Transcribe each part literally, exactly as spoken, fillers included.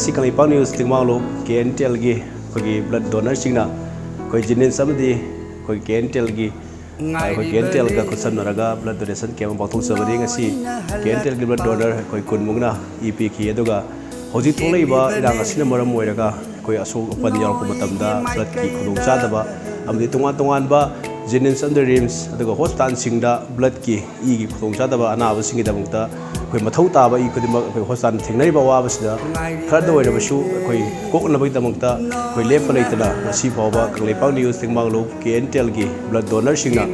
ꯁꯤ ꯀꯪꯂꯩꯄꯥꯛ ꯅ꯭ꯌꯨꯁ ꯇꯦꯡꯕꯥꯡꯂꯨꯞ K N T ꯑꯦꯜꯒꯤ ꯑꯩꯈꯣꯏꯒꯤ ꯕ꯭ꯂꯗ ꯗꯣꯅꯔꯁꯤꯡꯅ ꯑꯩꯈꯣꯏ ꯖꯦꯅꯤꯝꯁ ꯑꯃꯗꯤ ꯑꯩꯈꯣꯏ ꯀꯦ ꯑꯦꯟ ꯇꯤ ꯑꯦꯜꯒꯤ ꯑꯩꯈꯣꯏ ꯀꯦ ꯑꯦꯟ ꯇꯤ ꯑꯦꯜꯒ ꯈꯨꯠꯁꯝꯅꯔꯒ ꯕ꯭ꯂꯗ ꯗꯣꯅꯦꯁꯟ ꯀꯦꯝ ꯑꯃ ꯄꯥꯡꯊꯣꯛꯆꯕꯅꯤ꯫ ꯉꯁꯤ ꯀꯦ ꯑꯦꯟ ꯇꯤ ꯑꯦꯜꯒꯤ ꯕ꯭ꯂꯗ ꯗꯣꯅꯔ ꯑꯩꯈꯣꯏ ꯀꯨꯟꯃꯨꯛꯅ ꯏ ꯄꯤꯈꯤ꯫ ꯑꯗꯨꯒ ꯍꯧꯖꯤꯛ ꯊꯣꯛꯂꯛꯏꯕ ꯏꯔꯥꯡ ꯑꯁꯤꯅ ꯃꯔꯝ ꯑꯣꯏꯔꯒ ꯑꯩꯈꯣꯏ ꯑꯁꯣꯛ ꯑꯄꯟ ꯌꯥꯎꯔꯛꯄ ꯃꯇꯝꯗ ꯕ꯭ꯂꯗꯀꯤ ꯈꯨꯗꯣꯡꯆꯥꯗꯕ ꯑꯃꯗꯤ ꯇꯣꯉꯥꯟ ꯇꯣꯉꯥꯟꯕ ꯖꯦꯅꯤꯝꯁ ꯑꯃꯗꯤ ꯔꯤꯝꯁ ꯑꯗꯨꯒ ꯍꯣꯁꯄꯤꯇꯥꯜꯁꯤꯡꯗ ꯕ꯭ꯂꯗꯀꯤ ꯏꯒꯤ ꯈꯨꯗꯣꯡꯆꯥꯗꯕ ꯑꯅꯥꯕꯁꯤꯡꯒꯤꯗꯃꯛꯇ ꯑꯩꯈꯣꯏ ꯃꯊꯧ ꯇꯥꯕ ꯏ ꯈꯨꯗꯤꯡꯃꯛ ꯑꯩꯈꯣꯏ ꯍꯣꯁꯄꯤꯇꯥꯜꯅ ꯊꯦꯡꯅꯔꯤꯕ ꯑꯋꯥꯕꯁꯤꯗ ꯈꯔꯗ ꯑꯣꯏꯔꯕꯁꯨ ꯑꯩꯈꯣꯏ ꯀꯣꯛꯅꯕꯒꯤꯗꯃꯛꯇ ꯑꯩꯈꯣꯏ ꯂꯦꯞꯄ ꯂꯩꯇꯅ ꯉꯁꯤ ꯐꯥꯎꯕ ꯀꯪꯂꯩꯄꯥꯛ ꯅ꯭ꯌꯨꯁ ꯇꯦꯡꯕꯥꯡꯂꯨꯞ ꯀꯦ ꯑꯦꯟ ꯇꯤ ꯑꯦꯜꯒꯤ ꯕ꯭ꯂꯗ ꯗꯣꯅꯔꯁꯤꯡꯅ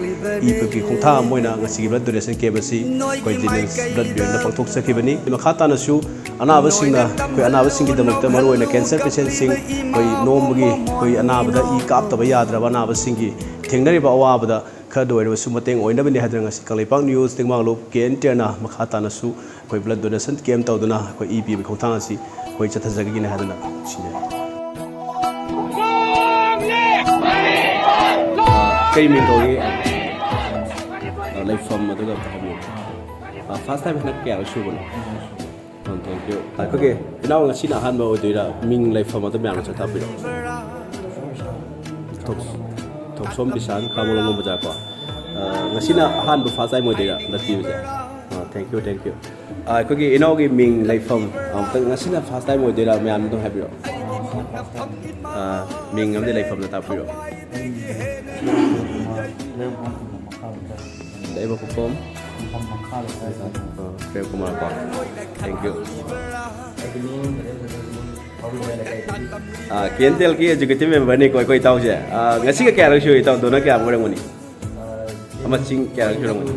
ꯏ ꯄꯤꯕꯒꯤ ꯈꯣꯡꯊꯥꯡ ꯑꯃ ꯑꯣꯏꯅ ꯉꯁꯤꯒꯤ ꯕ꯭ꯂꯗ ꯗꯣꯅꯦꯁꯟ ꯀꯦꯝ ꯑꯁꯤ ꯑꯩꯈꯣꯏ ꯖꯦꯅꯤꯝꯁ ꯕ꯭ꯂꯗ ꯕꯦꯡꯛꯅ ꯄꯥꯡꯊꯣꯛꯆꯈꯤꯕꯅꯤ꯫ ꯃꯈꯥ ꯇꯥꯅꯁꯨ ꯑꯅꯥꯕꯁꯤꯡꯅ ꯑꯩꯈꯣꯏ ꯑꯅꯥꯕꯁꯤꯡꯒꯤꯗꯃꯛꯇ ꯃꯔꯨꯑꯣꯏꯅ ꯀꯦꯟꯁꯔ ꯄꯦꯁꯦꯟꯁꯤꯡ ꯑꯩꯈꯣꯏ ꯅꯣꯡꯃꯒꯤ ꯑꯩꯈꯣꯏ ꯑꯅꯥꯕꯗ ꯏ ꯀꯥꯞꯇꯕ ꯌꯥꯗ꯭ꯔꯕ ꯑꯅꯥꯕꯁꯤꯡꯒꯤ ꯊꯦꯡꯅꯔꯤꯕ ꯑꯋꯥꯕꯗ ꯈꯔꯗ ꯑꯣꯏꯔꯕꯁꯨ ꯃꯇꯦꯡ ꯑꯣꯏꯅꯕꯅꯤ ꯍꯥꯏꯗꯨꯅ ꯉꯁꯤ ꯀꯪꯂꯩꯄꯥꯛ ꯅ꯭ꯌꯨꯁ ꯇꯦꯡꯕꯥꯡꯂꯨꯞ ꯀꯦ ꯑꯦꯟ ꯇꯤ ꯑꯦꯜꯅ ꯃꯈꯥ ꯇꯥꯅꯁꯨ ꯑꯩꯈꯣꯏ ꯕ꯭ꯂꯗ ꯗꯣꯅꯦꯁꯟ ꯀꯦꯝ ꯇꯧꯗꯨꯅ ꯑꯩꯈꯣꯏ ꯏ ꯄꯤꯕꯒꯤ ꯈꯣꯡꯊꯥꯡ ꯑꯁꯤ ꯑꯩꯈꯣꯏ ꯆꯠꯊꯖꯒꯅꯤ ꯍꯥꯏꯗꯨꯅ ꯁꯤꯟꯖꯔꯤ꯫ ꯀꯩ ꯃꯤꯡ ꯀꯧꯏ? ꯑ, ꯂꯩꯐꯝ ꯑꯗꯨꯒ ꯍꯥꯏꯕꯤꯌꯨ꯫ ꯑ, ꯐꯥꯔꯁ ꯇꯥꯏꯝ ꯍꯟꯗꯛ ꯀꯌꯥꯔꯛ ꯁꯨꯕꯅꯣ? ꯑ, ꯊꯦꯡꯛ ꯌꯨ꯫ ꯑꯩꯈꯣꯏꯒꯤ ꯏꯅꯥꯎ ꯉꯁꯤꯅ ꯑꯍꯥꯟꯕ ꯑꯣꯏꯗꯣꯏꯔꯥ? ꯃꯤꯡ ꯂꯩꯐꯝ ꯑꯗꯨ ꯃꯌꯥꯝꯅ ꯆꯠꯊꯕꯤꯔꯣ꯫ ꯊꯣꯛ-, ꯊꯣꯛꯁꯣꯝ ꯕꯤꯁꯥꯜ, ꯈꯥꯃꯣꯂꯣꯡ ꯕꯖꯥꯔ ꯀꯣ꯫ ꯑ, ꯉꯁꯤꯅ ꯑꯍꯥꯟꯕ ꯐꯥꯔꯁ ꯇꯥꯏꯝ ꯑꯣꯏꯗꯣꯏꯔꯥ ꯍꯟꯗꯛ ꯄꯤꯕꯁꯦ? ꯑ, ꯊꯦꯡꯛ ꯌꯨ, ꯊꯦꯡꯛ ꯌꯨ꯫ ꯑ, ꯑꯩꯈꯣꯏꯒꯤ ꯏꯅꯥꯎꯒꯤ ꯃꯤꯡ ꯂꯩꯐꯝ ꯑꯃꯨꯛꯇꯪ ꯉꯁꯤꯅ ꯐꯥꯔꯁ ꯇꯥꯏꯝ ꯑꯣꯏꯗꯣꯏꯔꯥ? ꯃꯌꯥꯝꯗ ꯑꯗꯨꯝ ꯍꯥꯏꯕꯤꯔꯛꯑꯣ꯫ ꯑ, ꯃꯤꯡ ꯑꯃꯗꯤ ꯂꯩꯐꯝꯗ ꯇꯥꯛꯄꯤꯔꯣ꯫ ꯂꯩꯕ ꯈꯨꯐꯝ꯫ ꯑ, ꯄ꯭ꯔꯦꯝ ꯀꯨꯃꯥꯔ ꯀꯣ꯫ Thank you. ꯑ, ꯀꯦ ꯑꯦꯟ ꯇꯤ ꯑꯦꯜꯒꯤ ꯑꯦꯛꯖꯤꯀ꯭ꯌꯨꯇꯤꯚ ꯃꯦꯝꯕꯔꯅꯤꯀꯣ ꯑꯩꯈꯣꯏ ꯏꯇꯥꯎꯁꯦ꯫ ꯑ, ꯉꯁꯤꯒ ꯀꯌꯥꯔꯛ ꯁꯨꯔꯦ ꯏꯇꯥꯎ? ꯗꯣꯅꯔ ꯀꯌꯥꯃꯨꯛ ꯑꯣꯏꯔꯝꯒꯅꯤ? ꯃꯁꯤꯡ ꯀꯌꯥꯔꯛ ꯁꯨꯔꯝꯒꯅꯤ?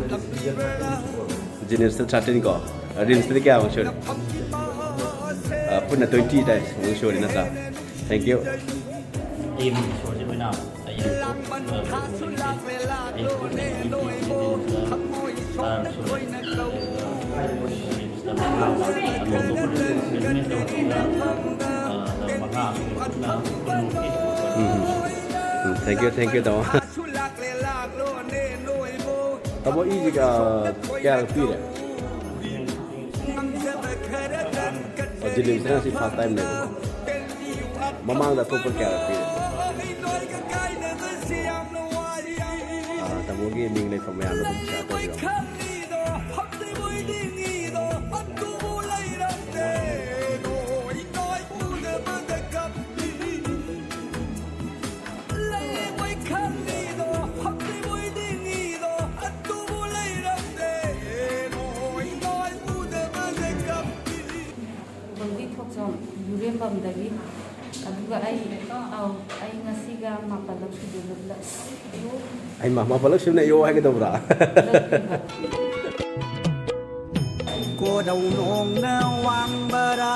ꯖꯦꯅꯤꯝꯁꯇ ꯊꯥꯔꯇꯤꯟ ꯀꯣ, ꯔꯤꯝꯁꯇꯗꯤ ꯀꯌꯥꯃꯨꯛ ꯁꯨꯔꯦ? ꯑ, ꯄꯨꯟꯅ ꯇ꯭ꯋꯦꯟꯇꯤ ꯇꯥꯏꯝꯁ ꯃꯨꯛ ꯁꯨꯔꯦ ꯅꯠꯇ꯭ꯔꯥ? Thank you. ꯑꯦꯝ ꯁꯣꯔꯁꯦ ꯂꯣꯏꯅ ꯑꯩ ꯍꯌꯦꯡ ꯄꯨꯡ ꯇꯔꯥ ꯁꯨꯔꯦ꯫ ꯎꯝ, ꯎꯝ꯫ ꯎꯝ, ꯊꯦꯡꯛ ꯌꯨ, ꯊꯦꯡꯛ ꯌꯨ, ꯇꯥꯃꯣ꯫ ꯇꯥꯃꯣ, ꯏꯁꯦ ꯀꯌꯥ, ꯀꯌꯥꯔꯛ ꯄꯤꯔꯦ? ꯑꯣ, ꯖꯦꯅꯤꯝꯁꯇ ꯉꯁꯤ ꯐꯥꯔꯁ ꯇꯥꯏꯝꯅꯦꯕꯀꯣ꯫ ꯃꯃꯥꯡꯗ ꯑꯇꯣꯞꯄ ꯀꯌꯥꯔꯛ ꯄꯤꯔꯦ꯫ ꯑꯥ, ꯇꯥꯃꯣꯒꯤ ꯃꯤꯡ ꯂꯩꯐꯝ ꯃꯌꯥꯝꯗꯣ ꯑꯗꯨꯝ ꯁꯤꯌꯥꯔ ꯇꯧꯕꯤꯔꯝꯃꯣ꯫ ꯕꯣꯜꯗꯤ ꯊꯣꯛꯆꯣꯝ ꯌꯨꯔꯦꯝꯕꯝꯗꯒꯤ꯫ ꯑꯗꯨꯒ ꯑꯩ, ꯑꯧ, ꯑꯩ ꯉꯁꯤꯒ ꯃꯥꯄꯜꯂꯛ ꯁꯨꯗꯣꯏꯅꯦ ꯕ꯭ꯂꯠ ꯌꯣ꯫ ꯑꯩ ꯃꯥ ꯃꯥꯄꯜꯂꯛ ꯁꯨꯅ ꯌꯣ ꯍꯥꯏꯒꯗꯧꯕ꯭ꯔꯥ? ꯀꯣꯔꯧꯅꯣꯡꯅ ꯋꯥꯡꯕꯔꯥ,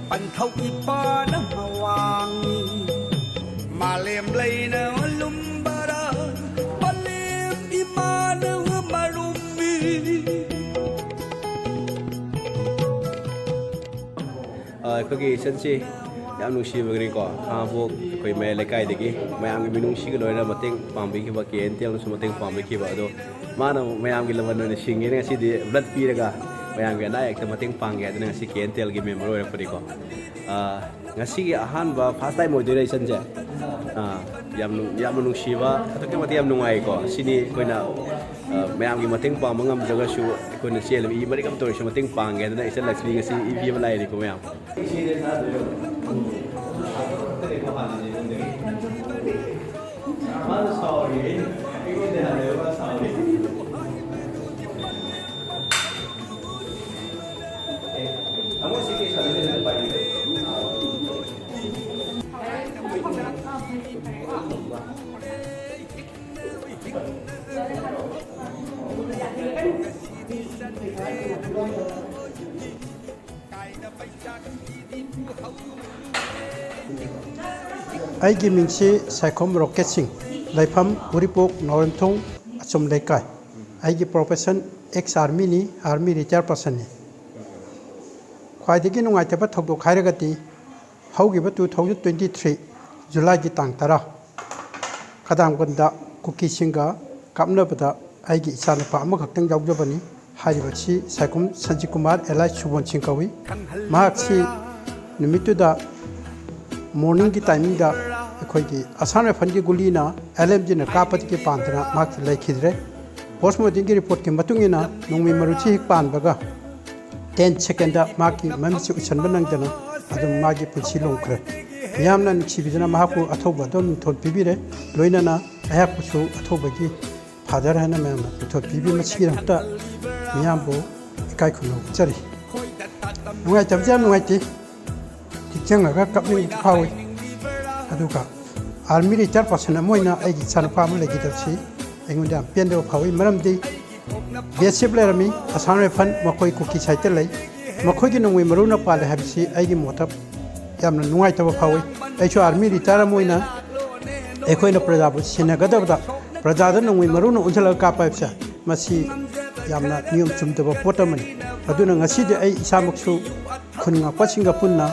ꯄꯟꯊꯧ ꯏꯄꯥꯅ ꯋꯥꯡꯏ꯫ ꯃꯥꯂꯦꯝ ꯂꯩꯅ ꯂꯨꯝꯕꯔꯥ, ꯄꯂꯦꯝ ꯏꯃꯥꯅ ꯃꯔꯨꯝꯃꯤ꯫ ꯑꯩꯈꯣꯏꯒꯤ ꯏꯆꯟꯁꯤ ꯌꯥꯝ ꯅꯨꯡꯁꯤꯕꯒꯤꯅꯤꯀꯣ, ꯈꯥꯉꯕꯣꯛ ꯑꯩꯈꯣꯏ ꯃꯌꯥꯏ ꯂꯩꯀꯥꯏꯗꯒꯤ ꯃꯌꯥꯝꯒꯤ ꯃꯤꯅꯨꯡꯁꯤꯒ ꯂꯣꯏꯅꯅ ꯃꯇꯦꯡ ꯄꯥꯡꯕꯤꯈꯤꯕ, ꯀꯦ ꯑꯦꯟ ꯇꯦꯜꯅꯁꯨ ꯃꯇꯦꯡ ꯄꯥꯡꯕꯤꯈꯤꯕ꯫ ꯑꯗꯣ ꯃꯥꯅ ꯃꯌꯥꯝꯒꯤ ꯂꯃꯟ ꯑꯣꯏꯅ ꯁꯤꯡꯉꯦꯅ ꯉꯁꯤꯗꯤ ꯕ꯭ꯂꯠ ꯄꯤꯔꯒ ꯃꯌꯥꯝꯒꯤ ꯑꯅꯥ ꯑꯌꯦꯛꯇ ꯃꯇꯦꯡ ꯄꯥꯡꯒꯦ ꯍꯥꯏꯗꯅ ꯉꯁꯤ ꯀꯦ ꯑꯦꯟ ꯇꯦꯜꯒꯤ ꯃꯦꯝꯕꯔ ꯑꯣꯏꯔꯛꯄꯅꯤꯀꯣ꯫ ꯑꯥ, ꯉꯁꯤꯒꯤ ꯑꯍꯥꯟꯕ, ꯐꯥꯔꯁ ꯇꯥꯏꯝ ꯑꯣꯏꯗꯣꯏꯔꯥ ꯏꯆꯟꯁꯦ? ꯑꯥ, ꯌꯥꯝ ꯅꯨꯡ-, ꯌꯥꯝꯅ ꯅꯨꯡꯁꯤꯕ, ꯑꯗꯨꯛꯀꯤ ꯃꯇꯤꯛ ꯌꯥꯝ ꯅꯨꯡꯉꯥꯏꯀꯣ꯫ ꯁꯤꯅꯤ ꯑꯩꯈꯣꯏꯅ, ꯑꯥ, ꯃꯌꯥꯝꯒꯤ ꯃꯇꯦꯡ ꯄꯥꯡꯕ ꯉꯝꯗ꯭ꯔꯒꯁꯨ ꯑꯩꯈꯣꯏꯅ ꯆꯦꯜꯂꯤꯕ ꯏ ꯃꯔꯤꯛ ꯑꯃꯇ ꯑꯣꯏꯔꯁꯨ ꯃꯇꯦꯡ ꯄꯥꯡꯒꯦ ꯍꯥꯏꯗꯅ ꯏꯆꯟ ꯂꯛꯁꯃꯤ ꯉꯁꯤ ꯏ ꯄꯤꯕ ꯂꯥꯛꯏꯅꯤꯀꯣ ꯃꯌꯥꯝ꯫ ꯃꯥꯅ ꯁꯥꯎꯔꯤ, ꯑꯩꯉꯣꯟꯗ ꯍꯥꯟꯅ ꯃꯥ ꯁꯥꯎꯔꯤ꯫ ꯑꯦ, ꯇꯥꯃꯣ ꯁꯤ ꯀꯩ ꯁꯥꯟꯅꯗꯣꯏꯅꯣ? ꯑꯩꯒꯤ ꯃꯤꯡꯁꯤ ꯁꯥꯏꯈꯣꯝ ꯔꯣꯀꯦꯠ ꯁꯤꯡ, ꯂꯩꯐꯝ ꯎꯔꯤꯄꯣꯛ ꯅꯥꯎꯔꯦꯝꯊꯣꯡ ꯑꯆꯨꯝ ꯂꯩꯀꯥꯏ꯫ ꯑꯩꯒꯤ ꯄ꯭ꯔꯣꯐꯦꯁꯟ ꯑꯦꯛꯁ ꯑꯥꯔꯃꯤꯅꯤ, ꯑꯥꯔꯃꯤ ꯔꯤꯇꯥꯌꯔ ꯄꯥꯔꯁꯟꯅꯤ꯫ ꯈ꯭ꯋꯥꯏꯗꯒꯤ ꯅꯨꯡꯉꯥꯏꯇꯕ ꯊꯧꯗꯣꯛ ꯍꯥꯏꯔꯒꯗꯤ ꯍꯧꯈꯤꯕ two thousand twenty three ꯖꯨꯂꯥꯏꯒꯤ ꯇꯥꯡ ꯇꯔꯥ, ꯈꯗꯥꯡꯕꯟꯗ ꯀꯨꯀꯤꯁꯤꯡꯒ ꯀꯥꯞꯅꯕꯗ ꯑꯩꯒꯤ ꯏꯆꯥꯅꯨꯄꯥ ꯑꯃꯈꯛꯇꯪ ꯌꯥꯎꯖꯕꯅꯤ꯫ ꯍꯥꯏꯔꯤꯕꯁꯤ ꯁꯥꯏꯈꯣꯝ ꯁꯟꯖꯤꯠ ꯀꯨꯃꯥꯔ alias ꯁꯨꯕꯣꯟ ꯁꯤꯡ ꯀꯧꯏ꯫ ꯃꯍꯥꯛꯁꯤ ꯅꯨꯃꯤꯠꯇꯨꯗ morningꯒꯤ timingꯗ ꯑꯩꯈꯣꯏꯒꯤ ꯑꯁꯥꯝ ꯔꯥꯏꯐꯜꯒꯤ ꯒꯨꯂꯤꯅ LMGꯅ ꯀꯥꯞꯄꯗꯒꯤ ꯄꯥꯟꯗꯅ ꯃꯍꯥꯛꯁꯤ ꯂꯩꯈꯤꯗ꯭ꯔꯦ꯫ Postmortemꯒꯤ reportꯀꯤ ꯃꯇꯨꯡ ꯏꯟꯅ ꯅꯣꯡꯃꯩ ꯃꯔꯨꯁꯤ ꯍꯦꯛ ꯄꯥꯟꯕꯒ ten secondꯗ ꯃꯍꯥꯛꯀꯤ ꯃꯃꯤꯠꯁꯤ ꯎꯏꯁꯟꯕ ꯅꯪꯗꯅ ꯑꯗꯨꯝ ꯃꯥꯒꯤ ꯄꯨꯟꯁꯤ ꯂꯣꯡꯈ꯭ꯔꯦ꯫ ꯃꯤꯌꯥꯝꯅ ꯅꯨꯡꯁꯤꯕꯤꯗꯨꯅ ꯃꯍꯥꯛꯄꯨ ꯑꯊꯧꯕ ꯑꯗꯣ ꯃꯤꯡꯊꯣꯜ ꯄꯤꯕꯤꯔꯦ꯫ ꯂꯣꯏꯅꯅ ꯑꯩꯍꯥꯛꯄꯨꯁꯨ ꯑꯊꯧꯕꯒꯤ father ꯍꯥꯏꯅ ꯃꯌꯥꯝꯅ ꯃꯤꯡꯊꯣꯜ ꯄꯤꯕꯤ, ꯃꯁꯤꯒꯤꯗꯃꯛꯇ ꯃꯤꯌꯥꯝꯕꯨ ꯏꯀꯥꯏ ꯈꯨꯝꯅꯕ ꯎꯠꯆꯔꯤ꯫ ꯅꯨꯡꯉꯥꯏꯇꯕꯗꯤ ꯌꯥꯝ ꯅꯨꯡꯉꯥꯏꯇꯦ꯫ ꯍꯤꯛꯆꯪꯉꯒ ꯀꯞꯅꯤꯡꯕ ꯐꯥꯎꯏ꯫ ꯑꯗꯨꯒ army retire person ꯑꯃ ꯑꯣꯏꯅ ꯑꯩꯒꯤ ꯏꯆꯥꯅꯨꯄꯥ ꯑꯃ ꯂꯩꯈꯤꯗꯕꯁꯤ ꯑꯩꯉꯣꯟꯗ ꯌꯥꯝ ꯄꯦꯟꯗꯕ ꯐꯥꯎꯏ꯫ ꯃꯔꯝꯗꯤ BSF ꯂꯩꯔꯝꯃꯤ, ꯑꯁꯥꯝ ꯔꯥꯏꯐꯜ, ꯃꯈꯣꯏ ꯀꯨꯀꯤ side ꯂꯩ꯫ ꯃꯈꯣꯏꯒꯤ ꯅꯣꯡꯃꯩ ꯃꯔꯨꯅ ꯄꯥꯜꯂꯦ ꯍꯥꯏꯕꯁꯤ ꯑꯩꯒꯤ ꯃꯣꯠꯇ ꯌꯥꯝꯅ ꯅꯨꯡꯉꯥꯏꯇꯕ ꯐꯥꯎꯏ꯫ ꯑꯩꯁꯨ army retire ꯑꯃ ꯑꯣꯏꯅ ꯑꯩꯈꯣꯏꯅ ꯄ꯭ꯔꯖꯥꯕꯨ ꯁꯦꯟꯅꯒꯗꯕꯗ ꯄ꯭ꯔꯖꯥꯗ ꯅꯣꯡꯃꯩ ꯃꯔꯨꯅ ꯑꯣꯟꯁꯤꯜꯂꯒ ꯀꯥꯞꯄ ꯍꯥꯏꯕꯁꯦ, ꯃꯁꯤ ꯌꯥꯝꯅ ꯅꯤꯌꯣꯝ ꯆꯨꯝꯗꯕ ꯄꯣꯠ ꯑꯃꯅꯤ꯫ ꯑꯗꯨꯅ ꯉꯁꯤꯗꯤ ꯑꯩ ꯏꯁꯥꯃꯛꯁꯨ ꯈꯨꯟ ꯉꯥꯛꯄꯁꯤꯡꯒ ꯄꯨꯟꯅ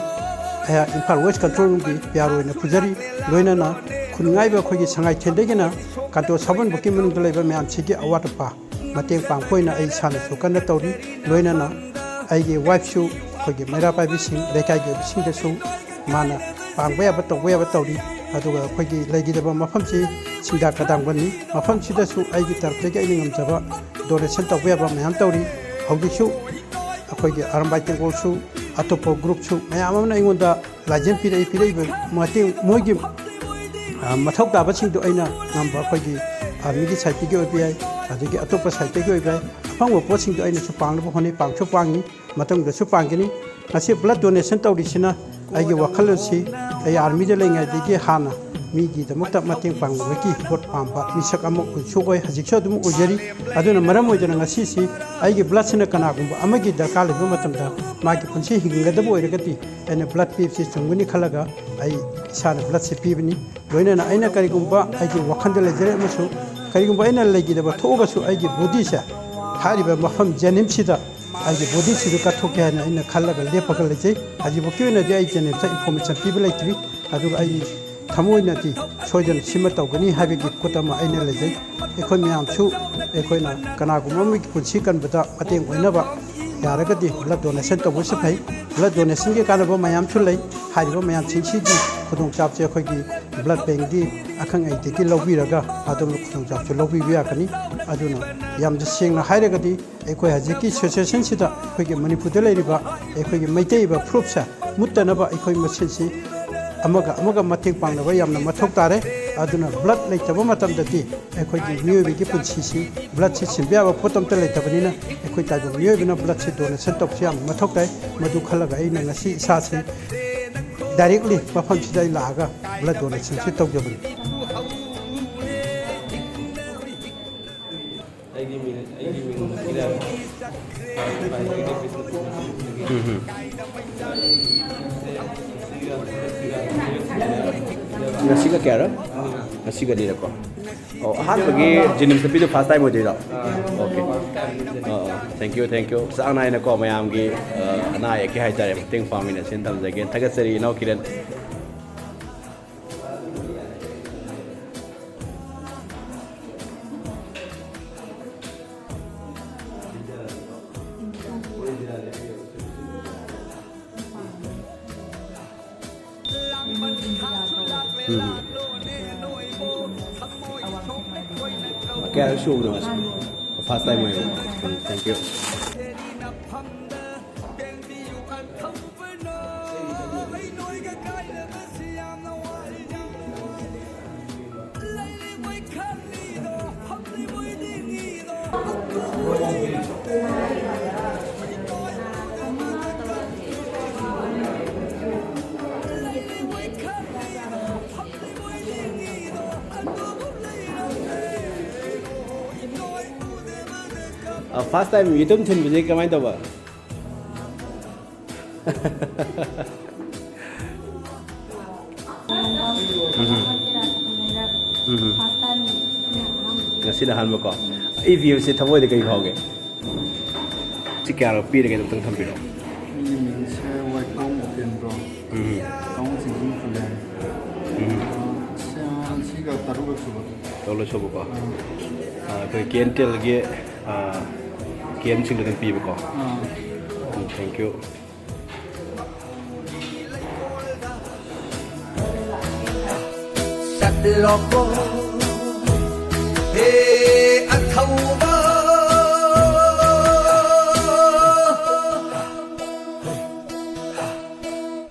ꯑꯩꯍꯥꯛ ꯏꯝꯐꯥꯜ West Control Roomꯒꯤ PR ꯑꯣꯏꯅ ꯄꯨꯖꯔꯤ꯫ ꯂꯣꯏꯅꯅ ꯈꯨꯟ ꯉꯥꯛꯏꯕ ꯑꯩꯈꯣꯏꯒꯤ ꯁꯉꯥꯏꯊꯦꯜꯗꯒꯤꯅ ꯀꯟꯇꯣ ꯁꯥꯕꯟꯕꯨꯛꯀꯤ ꯃꯅꯨꯡꯗ ꯂꯩꯕ ꯃꯌꯥꯝꯁꯤꯒꯤ ꯑꯋꯥꯠ ꯑꯄꯥ ꯃꯇꯦꯡ ꯄꯥꯡꯕ ꯑꯣꯏꯅ ꯑꯩ ꯏꯁꯥꯅꯁꯨ ꯀꯟꯅ ꯇꯧꯔꯤ꯫ ꯂꯣꯏꯅꯅ ꯑꯩꯒꯤ wifeꯁꯨ ꯑꯩꯈꯣꯏꯒꯤ ꯃꯩꯔꯥ ꯄꯥꯏꯕꯤꯁꯤꯡ, ꯂꯩꯀꯥꯏꯒꯤ ꯑꯣꯏꯕꯁꯤꯡꯗꯁꯨ ꯃꯥꯅ ꯄꯥꯡꯕ ꯌꯥꯕ ꯇꯧꯕ ꯌꯥꯕ ꯇꯧꯔꯤ꯫ ꯑꯗꯨꯒ ꯑꯩꯈꯣꯏꯒꯤ ꯂꯩꯈꯤꯗꯕ ꯃꯐꯝꯁꯤ ꯁꯤꯡꯗꯥ ꯀꯗꯥꯡꯕꯅꯤ꯫ ꯃꯐꯝꯁꯤꯗꯁꯨ ꯑꯩꯒꯤ ꯇꯔꯐꯇꯒꯤ ꯑꯩꯅ ꯉꯝꯖꯕ donation ꯇꯧꯕ ꯌꯥꯕ ꯃꯌꯥꯝ ꯇꯧꯔꯤ꯫ ꯍꯧꯖꯤꯛꯁꯨ ꯑꯩꯈꯣꯏꯒꯤ ꯑꯔꯝꯕꯥꯏ ꯇꯦꯡꯒꯣꯜꯁꯨ, ꯑꯇꯣꯞꯄ groupꯁꯨ ꯃꯌꯥꯝ ꯑꯃꯅ ꯑꯩꯉꯣꯟꯗ ꯂꯥꯏꯖꯦꯟ ꯄꯤꯔꯛꯏ꯫ ꯄꯤꯔꯛꯏꯕ ꯃꯇꯦꯡ, ꯃꯣꯏꯒꯤ, ꯑ, ꯃꯊꯧ ꯇꯥꯕꯁꯤꯡꯗꯣ ꯑꯩꯅ ꯉꯝꯕ, ꯑꯩꯈꯣꯏꯒꯤ armyꯒꯤ sideꯇꯒꯤ ꯑꯣꯏꯕ ꯌꯥꯏ, ꯑꯗꯒꯤ ꯑꯇꯣꯞꯄ sideꯇꯒꯤ ꯑꯣꯏꯕ ꯌꯥꯏ, ꯑꯐꯪꯕ ꯄꯣꯠꯁꯤꯡꯗꯣ ꯑꯩꯅꯁꯨ ꯄꯥꯡꯅꯕ ꯍꯣꯠꯅꯩ, ꯄꯥꯡꯁꯨ ꯄꯥꯡꯉꯤ, ꯃꯇꯨꯡꯗꯁꯨ ꯄꯥꯡꯒꯅꯤ꯫ ꯉꯁꯤ blood donation ꯇꯧꯔꯤꯁꯤꯅ ꯑꯩꯒꯤ ꯋꯥꯈꯜꯂꯣꯟꯁꯤ ꯑꯩ armyꯗ ꯂꯩꯉꯩꯗꯒꯤ ꯍꯥꯟꯅ ꯃꯤꯒꯤꯗꯃꯛꯇ ꯃꯇꯦꯡ ꯄꯥꯡꯕꯒꯤ ꯄꯣꯠ ꯄꯥꯝꯕ ꯃꯤꯁꯛ ꯑꯃ ꯑꯣꯏꯁꯨ ꯑꯣꯏ, ꯍꯧꯖꯤꯛꯁꯨ ꯑꯗꯨꯝ ꯑꯣꯏꯖꯔꯤ꯫ ꯑꯗꯨꯅ ꯃꯔꯝ ꯑꯣꯏꯗꯅ ꯉꯁꯤꯁꯤ ꯑꯩꯒꯤ bloodꯁꯤꯅ ꯀꯅꯥꯒꯨꯝꯕ ꯑꯃꯒꯤ ꯗꯔꯀꯥꯔ ꯂꯩꯕ ꯃꯇꯝꯗ ꯃꯥꯒꯤ ꯄꯨꯟꯁꯤ ꯍꯤꯡꯒꯗꯕ ꯑꯣꯏꯔꯒꯗꯤ ꯑꯩꯅ blood ꯄꯤꯕꯁꯤ ꯆꯨꯝꯒꯅꯤ ꯈꯜꯂꯒ ꯑꯩ ꯏꯁꯥꯅ bloodꯁꯤ ꯄꯤꯕꯅꯤ꯫ ꯂꯣꯏꯅꯅ ꯑꯩꯅ ꯀꯔꯤꯒꯨꯝꯕ ꯑꯩꯒꯤ ꯋꯥꯈꯜꯗ ꯂꯩꯖꯔꯦ ꯑꯃꯁꯨꯡ ꯀꯔꯤꯒꯨꯝꯕ ꯑꯩꯅ ꯂꯩꯈꯤꯗꯕ ꯊꯣꯛꯑꯒꯁꯨ ꯑꯩꯒꯤ bodyꯁꯦ ꯍꯥꯏꯔꯤꯕ ꯃꯐꯝ ꯖꯦꯅꯤꯝꯁꯁꯤꯗ ꯑꯩꯒꯤ bodyꯁꯤꯁꯨ ꯀꯠꯊꯣꯛꯀꯦ ꯍꯥꯏꯅ ꯑꯩꯅ ꯈꯜꯂꯒ ꯂꯦꯞꯄꯒ ꯂꯩꯖꯩ꯫ ꯍꯧꯖꯤꯛꯐꯥꯎꯒꯤ ꯑꯣꯏꯅꯗꯤ ꯑꯩ ꯖꯦꯅꯤꯝꯁꯇ information ꯄꯤꯕ ꯂꯩꯇ꯭ꯔꯤ꯫ ꯑꯗꯨꯒ ꯑꯩ ꯊꯃꯣꯏꯅꯗꯤ ꯁꯣꯏꯗꯅ ꯁꯤꯃ ꯇꯧꯒꯅꯤ ꯍꯥꯏꯕꯒꯤ ꯈꯨꯗꯝ ꯑꯃ ꯑꯩꯅ ꯂꯩꯖꯩ꯫ ꯑꯩꯈꯣꯏ ꯃꯌꯥꯝꯁꯨ ꯑꯩꯈꯣꯏꯅ ꯀꯅꯥꯒꯨꯝꯕ ꯑꯃꯒꯤ ꯄꯨꯟꯁꯤ ꯀꯟꯕꯗ ꯃꯇꯦꯡ ꯑꯣꯏꯅꯕ ꯌꯥꯔꯒꯗꯤ blood donation ꯇꯧꯕꯁꯨ ꯐꯩ꯫ Blood donationꯒꯤ ꯀꯥꯟꯅꯕ ꯃꯌꯥꯝꯁꯨ ꯂꯩ꯫ ꯍꯥꯏꯔꯤꯕ ꯃꯌꯥꯝꯁꯤꯡꯁꯤꯒꯤ ꯈꯨꯗꯣꯡꯆꯥꯕꯁꯦ ꯑꯩꯈꯣꯏꯒꯤ blood bankꯀꯤ ꯑꯈꯪ ꯑꯍꯩꯗꯒꯤ ꯂꯧꯕꯤꯔꯒ ꯑꯗꯣꯝꯅ ꯈꯨꯗꯣꯡꯆꯥꯕꯁꯨ ꯂꯧꯕꯤꯕ ꯌꯥꯒꯅꯤ꯫ ꯑꯗꯨꯅ ꯌꯥꯝꯅ ꯁꯦꯡꯅ ꯍꯥꯏꯔꯒꯗꯤ ꯑꯩꯈꯣꯏ ꯍꯧꯖꯤꯛꯀꯤ situationꯁꯤꯗ ꯑꯩꯈꯣꯏꯒꯤ ꯃꯅꯤꯄꯨꯔꯗ ꯂꯩꯔꯤꯕ ꯑꯩꯈꯣꯏꯒꯤ ꯃꯩꯇꯩ ꯑꯣꯏꯕ ꯐꯨꯔꯨꯞꯁꯦ ꯃꯨꯠꯇꯅꯕ ꯑꯩꯈꯣꯏ ꯃꯁꯦꯟꯁꯤ ꯑꯃꯒ ꯑꯃꯒ ꯃꯇꯦꯡ ꯄꯥꯡꯅꯕ ꯌꯥꯝꯅ ꯃꯊꯧ ꯇꯥꯔꯦ꯫ ꯑꯗꯨꯅ blood ꯂꯩꯇꯕ ꯃꯇꯝꯗꯗꯤ ꯑꯩꯈꯣꯏꯒꯤ ꯃꯤꯑꯣꯏꯕꯒꯤ ꯄꯨꯟꯁꯤꯁꯤ blood ꯁꯤ ꯁꯤꯟꯕ ꯌꯥꯕ ꯄꯣꯠ ꯑꯝꯇ ꯂꯩꯇꯕꯅꯤꯅ ꯑꯩꯈꯣꯏ ꯇꯥꯏꯕꯪ ꯃꯤꯑꯣꯏꯕꯅ blood ꯁꯤ donation ꯇꯧꯕꯁꯤ ꯌꯥꯝꯅ ꯃꯊꯧ ꯇꯥꯏ꯫ ꯃꯗꯨ ꯈꯜꯂꯒ ꯑꯩꯅ ꯉꯁꯤ ꯏꯁꯥꯁꯤ directly ꯃꯐꯝꯁꯤꯗ ꯑꯩ ꯂꯥꯛꯑꯒ blood donationꯁꯤ ꯇꯧꯖꯕꯅꯤ꯫ ꯑꯩꯒꯤ ꯃꯤꯡ ꯑꯩꯒꯤ ꯃꯤꯡ ꯀꯤꯔꯟ꯫ ꯎꯝ ꯍꯝ꯫ ꯉꯁꯤꯒ ꯀꯌꯥꯔ? ꯉꯁꯤꯒ ꯑꯅꯤꯔꯛꯀꯣ꯫ ꯑꯣ, ꯑꯍꯥꯟꯕꯒꯤ JNIMSꯇ ꯄꯤꯗꯣ first time ꯑꯣꯏꯗꯣꯏꯔꯣ? ꯑꯣꯀꯦ꯫ ꯑꯣ, thank you, thank you꯫ ꯆꯥꯡ ꯅꯥꯏꯅꯀꯣ ꯃꯌꯥꯝꯒꯤ, ꯑ, ꯑꯅꯥ ꯑꯌꯦꯛꯀꯤ ꯍꯥꯏꯇꯥꯔꯦ ꯃꯇꯦꯡ ꯄꯥꯡꯃꯤꯟꯅꯁꯦꯅ ꯊꯝꯖꯒꯦ꯫ ꯊꯥꯒꯠꯆꯔꯤ ꯏꯅꯥꯎ ꯀꯤꯔꯟ꯫ ꯎꯝ꯫ ꯀꯌꯥꯔꯛ ꯁꯨꯕꯅꯣ ꯉꯁꯤ? First time ꯑꯣꯏꯕ꯫ ꯎꯝ, thank you꯫ ꯑ, first time ꯌꯦꯇꯨꯝ ꯊꯤꯟꯕꯁꯦ ꯀꯃꯥꯏꯅ ꯇꯧꯕ? ꯎꯝ꯫ ꯎꯝ꯫ ꯉꯁꯤꯅ ꯑꯍꯥꯟꯕꯀꯣ꯫ ꯑꯩ viewꯁꯦ ꯊꯃꯣꯏꯗ ꯀꯩ ꯐꯥꯎꯒꯦ? ꯁꯤ ꯀꯌꯥꯔꯛ ꯄꯤꯔꯒꯦ ꯑꯝꯇꯪ ꯊꯝꯕꯤꯔꯛꯑꯣ꯫ ꯑꯩꯒꯤ ꯃꯤꯡꯁꯦ ꯋꯥꯏꯈꯣꯝ ꯎꯄꯦꯟꯗ꯭ꯔꯣ꯫ ꯎꯝ꯫ ꯇꯥꯃꯣ ꯆꯤꯡꯖꯤꯡ ꯈꯨꯂꯦꯟ꯫ ꯎꯝ꯫ ꯂꯣꯏꯁꯨꯕꯀꯣ꯫ ꯑꯩꯈꯣꯏ ꯀꯦ ꯑꯦꯟ ꯇꯦꯜꯒꯤ ꯀꯦꯟꯁꯤꯡꯗꯣ ꯑꯗꯨꯝ ꯄꯤꯕꯀꯣ꯫ Thank you꯫ ꯆꯠꯂꯣꯀꯣ ꯍꯦ ꯑꯊꯧꯕ